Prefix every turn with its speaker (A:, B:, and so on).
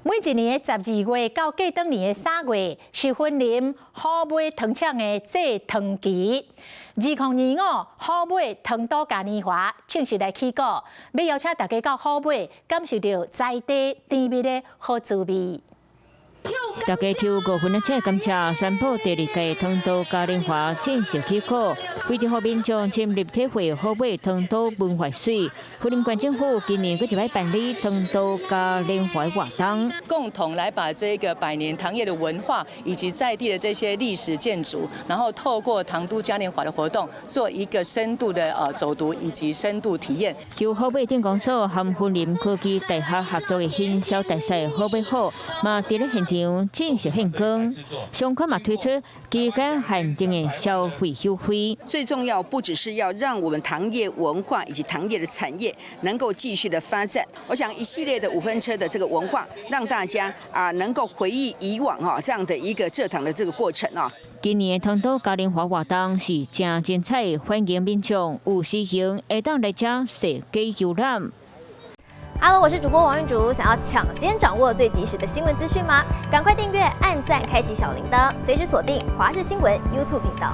A: 每一年的12月到過轉年的3月，是雲林虎尾糖廠的製糖期。2025虎尾糖都嘉年華正式來起鼓，欲邀請大家到虎尾感受著在地甜蜜的好滋味。
B: 大家抽5分的車甘蔗，宣布第二屆糖都嘉年華正式起鼓。為著予民眾深入體會虎尾糖都文化媠，雲林縣政府今年閣一擺辦理糖都嘉年華活動，
C: 共同來把這個百年糖業的文化以及在地的這些歷史建築，然後透過糖都嘉年華的活動，做一個深度的走讀以及深度體驗。
B: 由虎尾鎮公所和雲林科技大學合作的行銷大使虎尾虎，嘛佇咧現場正式獻光，相關嘛推出期間限定的消費優惠。
D: 最重要不只是要讓我們糖業文化以及糖業的產業能夠繼續的發展，我想一系列的五分車的這個文化，讓大家啊能夠回憶以往哈這樣的一個蔗糖的這個過程啊。
B: 今年的糖都嘉年華活動是誠精彩，歡迎民眾有時閒會當來遮踅街遊覽。
E: Hello，我是主播王玉竹，想要搶先掌握最及時的新聞資訊嗎？趕快訂閱、按讚、開啟小鈴鐺，隨時鎖定華視新聞 YouTube 頻道。